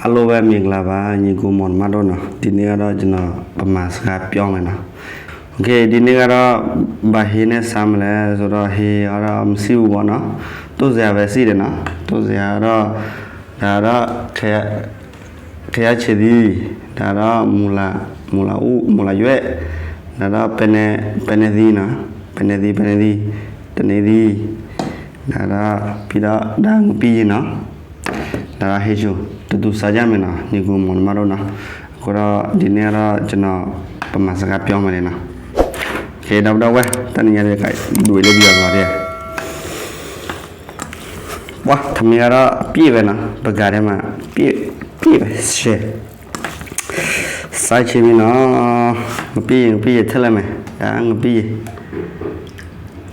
အလိၣ်ဝဲမ့ၢ်ကလၤဘၣ် ညီကိမီၤတမၣ်ဒိၣ်နီၤ, ဒ်န့ၣ်အဒီး ကျွန်တော် ပမၤစကားပြောမယ်နီၤ. ဒ်န့ၣ်အဒီး ဘၣ်ဟ့န့ၢ်စါမလဲၣ် ဆိဒီးဟ့အီဒီးမစံၣ်ပူၤဘီနီၤ, တိၢ်စဲးအဝဲစံၣ်ဒီးနီၤ, တိၢ်စဲးအဒီး ဒီးဒီး ခဲယါဆံးသံ, ဒီးဒီး မူလၢအိၣ် မူလၢယွဲၣ်, ဒီးဒီး ပဲနဲသံနီၤ, ပဲနဲသံ ပဲနဲသံ, တန့သံ, ဒီးဒီး ဖံဒီး ဒီးငပံၢ်ယဲနီၤ, ဒီးဒီးဟ့ၣ်ဆိ, တသူစါယါမဲာ်နီၤ ညီကိမီၤတမၣ်ဒိၣ်နီၤ, အဃိဒီးဒ်န့ၣ်ဒီး ကျွန်တော် ပမၤစကားပြောမယ်နီၤ, ကဲဒီပုၢ်ဒီဝဲၢ် တနံၤညါဒုး ဒွဲၣ်လၢပယီၤလီၤဒဲး ပှၤထမံၤဒီး ပြည့်ဝဲနီၤ, ပကၤထဲမှာ ပြည့် ပြည့်ပဲ ရှယ် စါဆံမံနီၤ, ငပံၢ်ယဲ ငပံၢ်ယဲထဲလဲၣ်မဲာ်, ဒီးငပံၢ်ယဲ,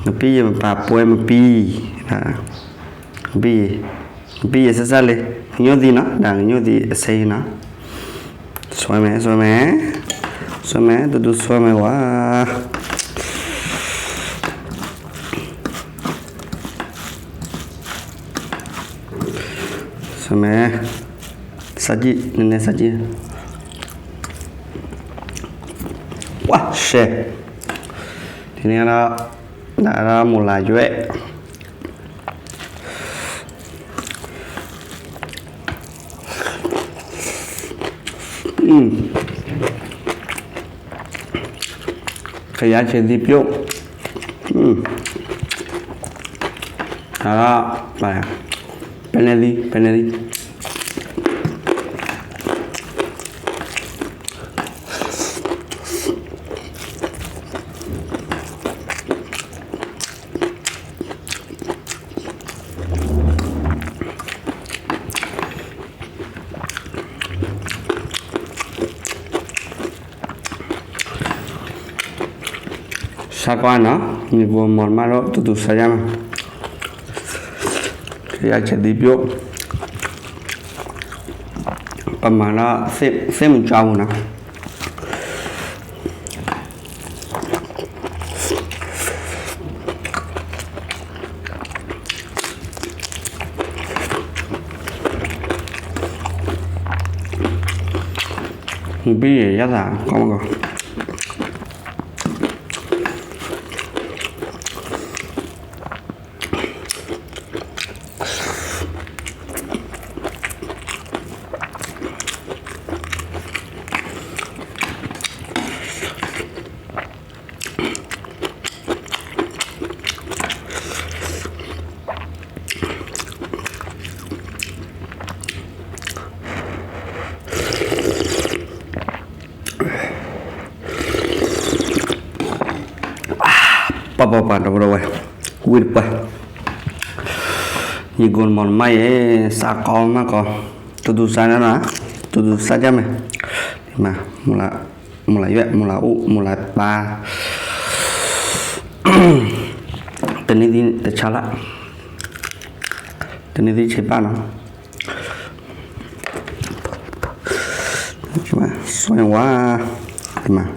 ငပံၢ်ယဲမပာ်ပွဲမပံၢ်, ဒီး ငပံၢ်ယဲ, ငပံၢ်ယဲစၢ်စၢ်လံ, ငညိၣ်သံနီၤ ဒီးငညိၣ်သံအဆဲနီၤ, ဆွဲမဲာ် ဆွဲမဲာ်, ဆွဲမဲာ် တဒုဆွဲမဲာ်ဝဲ ဆွဲမဲာ်, စၢ်ကံၣ် နည်းနည်းစၢ်ကံၣ်, ဝါ ရှဲ, ဒ်န့ၣ်ဒီး ဒီးမူလၢယွဲၣ် ခဲယါဆံးသံပျိၣ်, ဒီး ပဲနဲသံ ပဲနဲသံ စါကွၢ်နီၤ ညီကိမီၤတမၣ်ဒိၣ် တသူစါယါမး, ခဲယါဆံးသံပျိၣ်, ပမၤလၢ သ့ၣ်မုၢ်ကၠါပူၤနီၤ ဘံၣ်ယဲၢ်သးကီမကီ ပှၤပှၤပှၤ ဒီပုၢ်ဒီဝဲၢ် ဝံၢ်တပှၢ် ညီကိမီၤတမၣ်ယဲ စါကီမးကီ တသူစါန့ၣ်နီၤ တသူစါကၢ်မဲာ် မး မူလၢယွဲၣ် မူလၢအိၣ် မူလၢပၢ် တန့ၢ်သံတဆါလၢ တန့ၢ်သံဆံးပၢ်နီၤ ဆွဲဝါ မး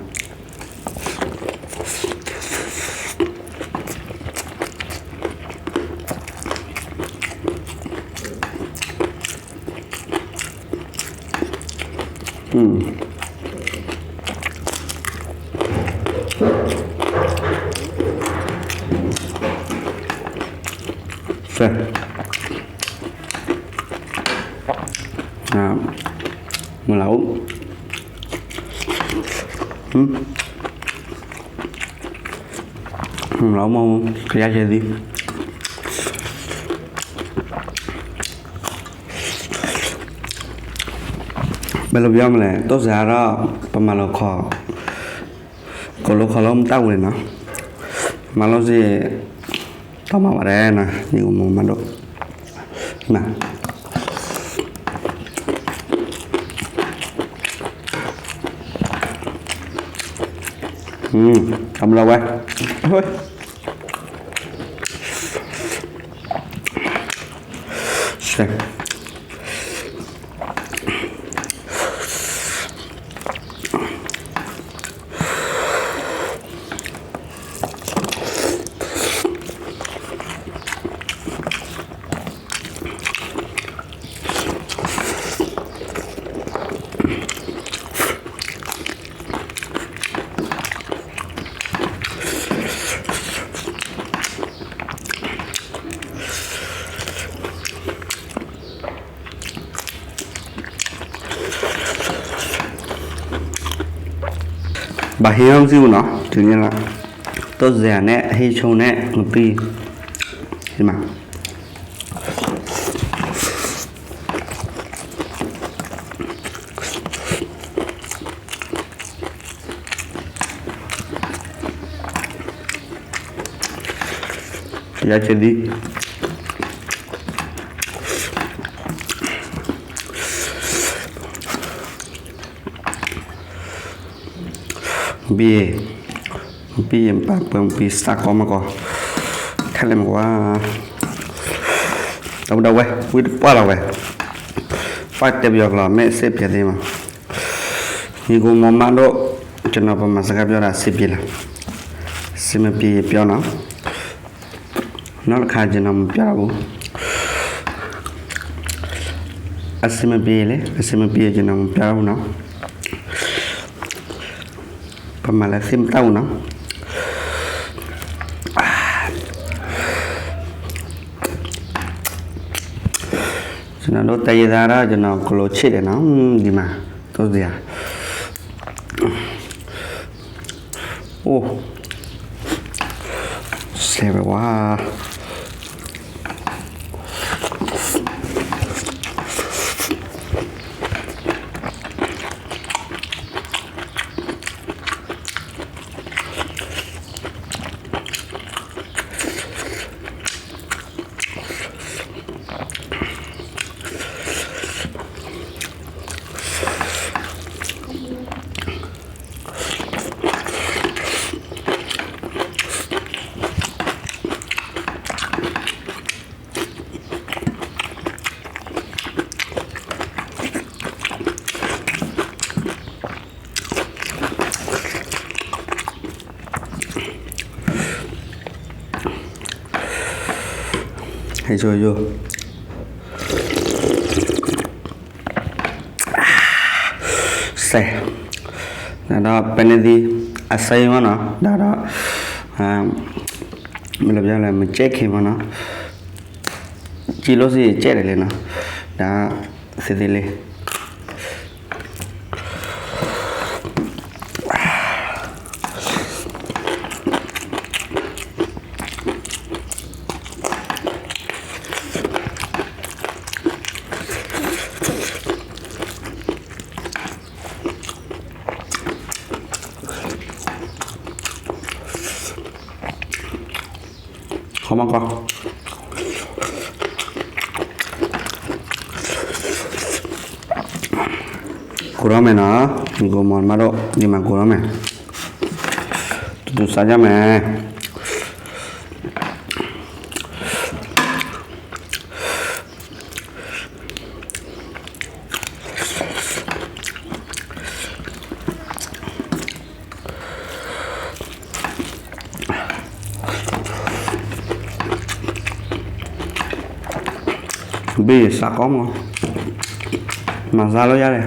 မုၢ်လၢ်အိၣ် မုၢ်လၢ်အိၣ်မ့ၢ် ကယါဆဲးသံ ဘဲလိာ်ပယီၤမလဲၣ် တိၢ်စဲးဒီး ပမၤလီၤခီ ကိးလိခီလၢမတၢ်ဝဲနီၤ မၤလိစ့ၢ် တၢ်မၤဝဲဒၣ်နီၤ ယကမၤမၤဒိၣ် နၤ တၢ်မၤလီၤဝဲ ဘၣ်ဟ့ၣ်အီၤမ့ၢ်စံၣ်ပူၤနီၤ, တုၤန့ၣ်လီၤ, တိၢ်စဲၤန့ၣ် ဟ့ၣ်ဆိန့ၣ် မပံၤ, မၤ ယၤကဒံ ဘံၣ်, ဘံၣ်ယပာ်ပှဲၤမပံၤစးကီမကီ, ခဲလၢာ်မကွၢ်, ဒီပုၢ်ဒီဝဲၢ် ဝံတပှၢ်လီၤဝဲ, ပှၢ်တဲပယီၤကလီၤ မ့ၢ်စ့ၢ်ပျဲသ့မး, ဟံၣ်ကိမိၢ်မးဒိၣ်, ကျွန်တော်ဗမာစကားပြောတာအဆင်ပြေလား, အဆင်မပြေပြောနော်. နောက်တစ်ခါကျွန်တော်မပြောတော့ဘူး, အဆင်မပြေလေ, အဆင်မပြေကျွန်တော်မပြောတော့ဘူးနော်, ဗမာလည်းသိပ်မတတ်ဘူးနော်. ကျွန်တော်တို့တိုင်းရင်းသားတော့ ကျွန်တော်ကလိုချစ်တယ်နော်, ဒီမှာ သိုးစရာ, အိၣ်, စဲဝဲဝါ. ဟဲဆိယိၤ, စဲး, ဒီးပဲနသံ အစဲမနီၤ, ဒီးဒီး မ့ၢ်လၢပျီလဲၣ် မကဲခဲမနီၤ, ကံလိစ့ၢ်ကဲဒ်လဲၣ်နီၤ, ဒီးသ့သ့လံ. ခီမီကီ, ကိးထီၣ်မဲာ်နီၤ, မ့ၢ်ကိးမီၤမးဒိၣ် ဒ်မးကိးထီၣ်မဲာ်, တူတူစါယါမဲာ်. ဘ့ၣ်စးကီမး, မၤစါလီၤယါလဲၣ်.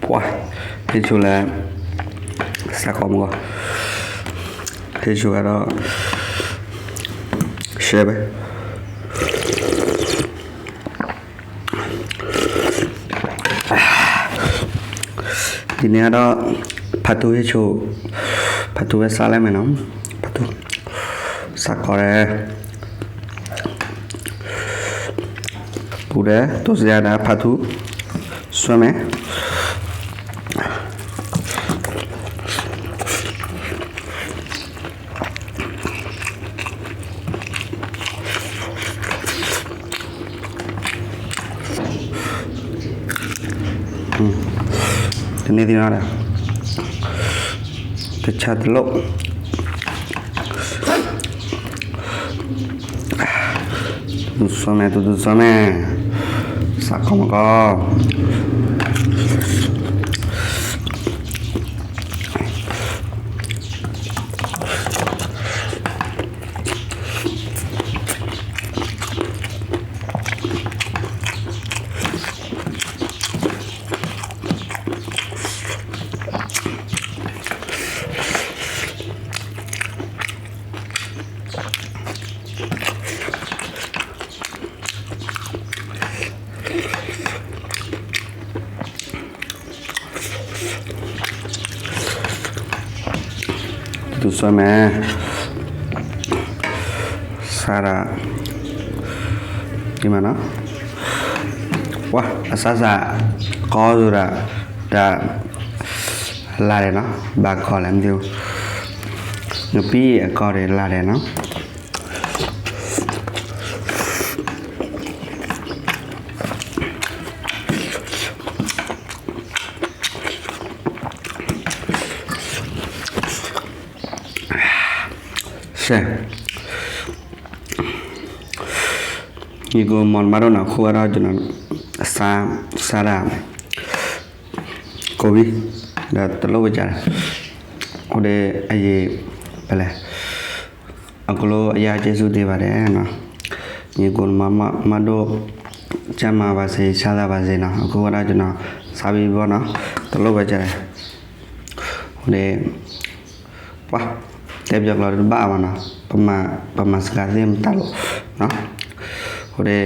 ပှၤ, ဟ့ၣ်ဆိလၢ စးကီမကီ, ဟ့ၣ်ဆိဒီး ရှဲဘဲ. ဒ်န့ၣ်ဒီး ဖးထူဟ့ၣ်ဆိ, ဖးထူဝဲစးလဲၣ်မဲာ်နီၤ, ဖးထူ, စးကီဒီး ပူၤဒီး တိၢ်စယါဒီးဖးထူ, စွဲမဲာ်. တန့ၢ်သ့ၣ်နီၤဒီး တဆါတလိၣ်. သူၣ်စီမဲ သူၣ်သူၣ်စီမဲ, စးခီမကီ သူၣ်စီမဲ စးဒၣ် ဒ်မးနီၤ, ပှၤအစၢ်စး ကီဒိၣ်ဒၣ် တၢ် လၢ်ဒဲးနီၤ, ဘၣ်ကီလဲၣ်မ့ၢ်, နပံအကီဒဲးလၢ်ဒဲးနီၤ. စဲး ယကမၤမၤဒိၣ်နီၤ ခိၣ်ဝဲဒၣ် စး စးဒၣ် ကိးဝံၤ ဒီးတလိၣ်ဝဲကၢ်, အိၣ်ဒီးအယံၤ ဖဲလဲၣ်, အကလိအယၢ်က့ၤဆူတ့ၢ်ဘၣ်ဒဲးနီၤ, ယကမၤမၤဒိၣ် ကၢ်မၤဘၣ်စ့ၢ် ဆါသးဘၣ်စ့ၢ်နီၤ, အခိၣ်ဝဲဒၣ်ကနီၤ စးဘံၣ်ဘီနီၤ တလိၣ်ဝဲကၢ်, အိၣ်ဒီး ပှၤ တဲပယီၤကျိာ်တဘၣ်ဘၣ်နီၤ, ပမၤစှၤသ့ၣ်မတၤလိာ်, အိၣ်ဒီး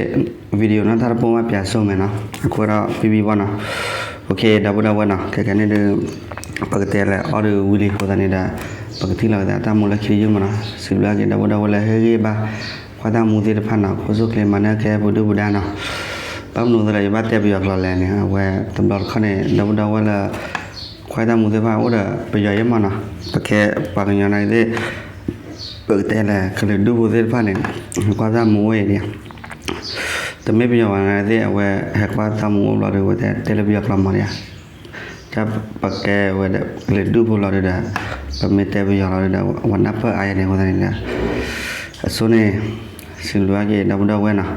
video နီၤ တၢ်တပိၢ်မး ပၠးစိမဲာ်နီၤ, အခိၣ်ဝဲဒၣ်ဘံၣ်ဘံၣ်ဘီနီၤ, OK ဒီပုၢ်ဒီဝဲၢ်နီၤ, ခဲကနံၣ်ဒုး ပကတဲလၢအီၣ်ဒီးဝံၤလံအဃိသတးန့ၣ်ဒီး ပကထံၣ်လိာ်က့ၤသးတၢ်မူလၢခံတယုၢ်မးနီၤ, စံးဘျုးက့ၤ ဒီပုၢ်ဒီဝဲၢ်လၢဟ့ၣ်ဂံၢ်ဘါ ကွၢ်တၢ်မူသ့ၣ်တဖၣ်နီၤ, ခိၣ်ဆူၣ်ချ့မၤနၢၤကဲပဒုၣ်ပဒါနီၤ, ဘၣ်မနုၤအဃိလဲၣ် ယဘၣ်တဲပယီၤကျိာ်လဲၣ်န့ၣ်, အဝဲတဘျီတခီၣ်န့ၣ် ဒီပုၢ်ဒီဝဲၢ်လၢ ကွၢ်တၢ်မူသ့ၣ်တဖၣ်အိၣ်ဒီးပယီၤယဲၢ်မးနီၤ, ပကဲပှၤကညီနာ်က့သ့ၣ် ပကတဲလၢကလုာ်ဒူၣ်ဖိသ့ၣ်တဖၣ်န့ၣ် ကွၢ်တၢ်မူအိၣ်အံၤဒံး, တမ့ၢ်ပယီၤဘၣ်နာ်က့သ့ၣ် အဝဲဟဲကွၢ်တၢ်မူအိၣ်ဘျီဒီး အဝဲတဲလၢပယီၤကျိာ်မးဒံးဧါ, တၢ်ပကဲဝဲဒၣ်ကလုာ်ဒူၣ်ဖိလီၤဒုးဒီး ပမ့ၢ်တဲပယီၤလီၤဒုးဒီး အဝဲနၢ်ပၢၢ်အါယဲၢ်န့ၣ်အဃိသတးန့ၣ်ဒီး အဆိန့ၣ် စံးဘျုးဘၣ်က့ၤဒီပုၢ်ဒီဝဲၢ်နီၤ,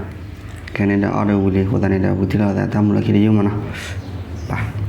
ခဲကနံၣ်ဒုးအီၣ်ဒီးဝံၤလံအဃိသတးန့ၣ်ဒီး ပကထံၣ်လိာ်က့ၤသးတၢ်မူလၢခံတယုၢ်မးနီၤ, ဘၣ်